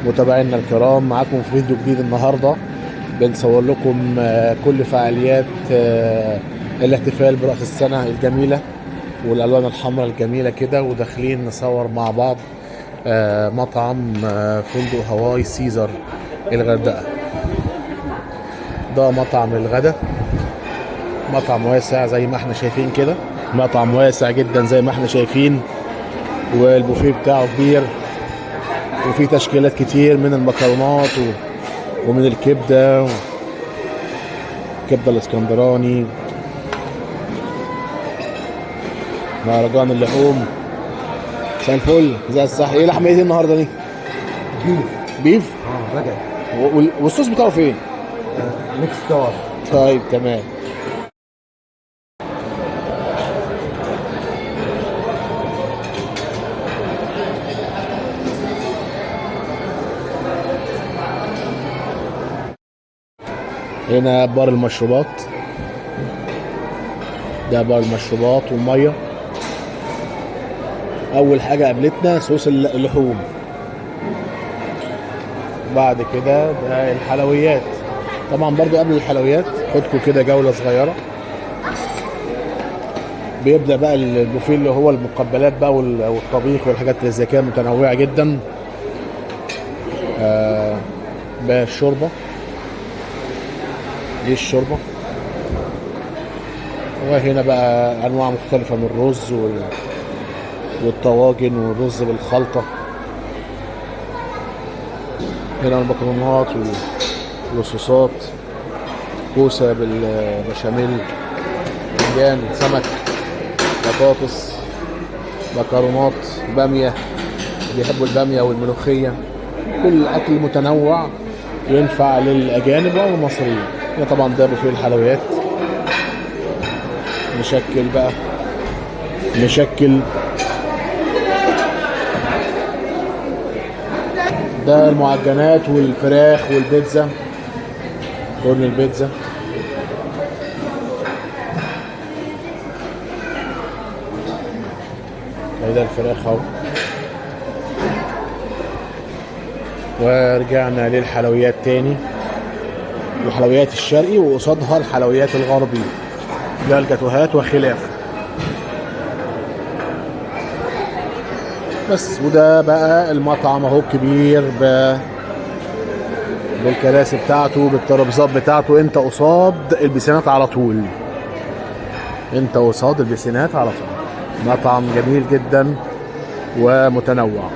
متابعينا الكرام، معاكم في فيديو جديد النهارده. بنصور لكم كل فعاليات الاحتفال برأس السنة الجميلة والألوان الحمراء الجميلة كده، وداخلين نصور مع بعض مطعم فندق هواي سيزر الغردقة. ده مطعم الغدا، مطعم واسع زي ما احنا شايفين كده، مطعم واسع جدا زي ما احنا شايفين، والبوفيه بتاعه كبير وفي تشكيلات كتير من المكرونات ومن الكبدة الكبدة الاسكندراني، مهرجان اللحوم. مساء الفل، زي الصح. ايه لحمة ايه النهارده دي؟ beef. beef؟ اه رجع. والصوص بتاعه فين؟ next door. طيب تمام. هنا بار المشروبات، ده بار المشروبات والمية. اول حاجة قابلتنا صوص اللحوم، بعد كده ده الحلويات. طبعا برضو قبل الحلويات خدكوا كده جولة صغيرة. بيبدأ بقى البوفيه اللي هو المقبلات بقى والطبيخ والحاجات اللي زي كده، متنوعة جدا. بالشوربة، دي الشوربة. وهنا بقى أنواع مختلفة من الرز والطواجن والرز بالخلطة. هنا المكرونات والصوصات، كوسة بالبشاميل، باذنجان، سمك، بطاطس، مكرونات، بامية، بيحبوا البامية والملوخية. كل أكل متنوع ينفع للأجانب أو المصريين. هنا طبعا ده بوفيه الحلويات، مشكل بقى، مشكل. ده المعجنات والفراخ والبيتزا، فرن البيتزا. ده الفراخ اهو. ورجعنا للحلويات تاني، الحلويات الشرقي وقصادها الحلويات الغربي، ده الجاتوهات وخلافه بس. وده بقى المطعم اهو الكبير بالكراسي بتاعته بالترابيزات بتاعته. انت قصاد البسينات على طول، انت قصاد البسينات على طول. مطعم جميل جدا ومتنوع.